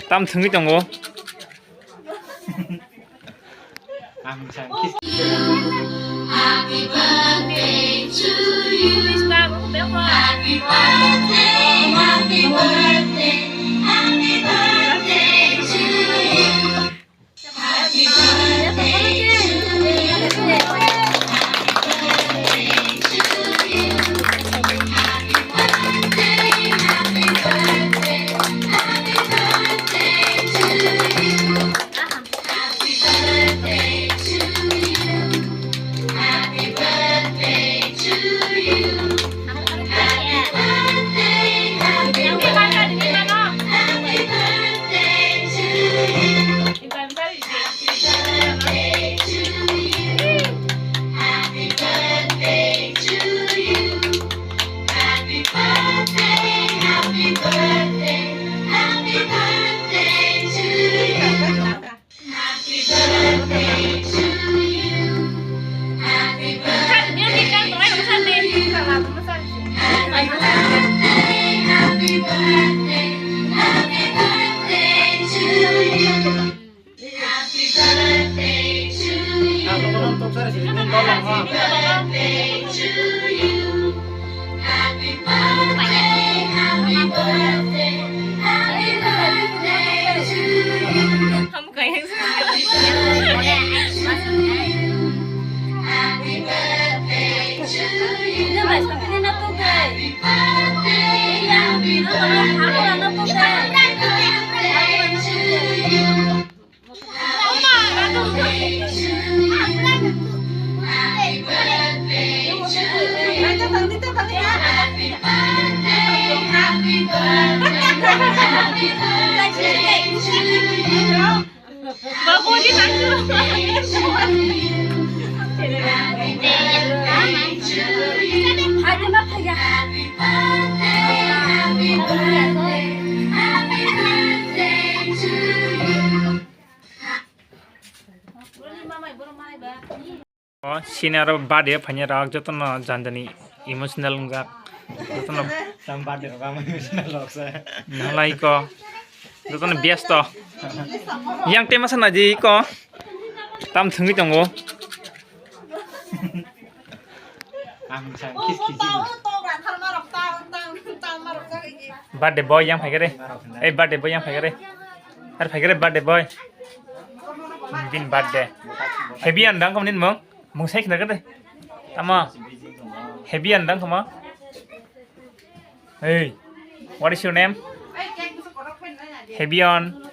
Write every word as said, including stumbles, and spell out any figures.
Tam thwngwi tongo. O sini aro birthday phaina rok jotono jani jani emotional wngjak. Jotono tam birthday rok ama emotional rok se. Nalai ko. Jotono best to. Yang tema sana ji ko. Tam thwngwi tongo. Ang sang kis kis. Birthday boy yang phaikare. Eh, birthday boy yang phaikare. Har phaikare birthday boy. Bin birthday. Happy andang kamu nin mong. Mung sai khna kade. Tama. Happy andang kama. Hey, what is your name? Happy on.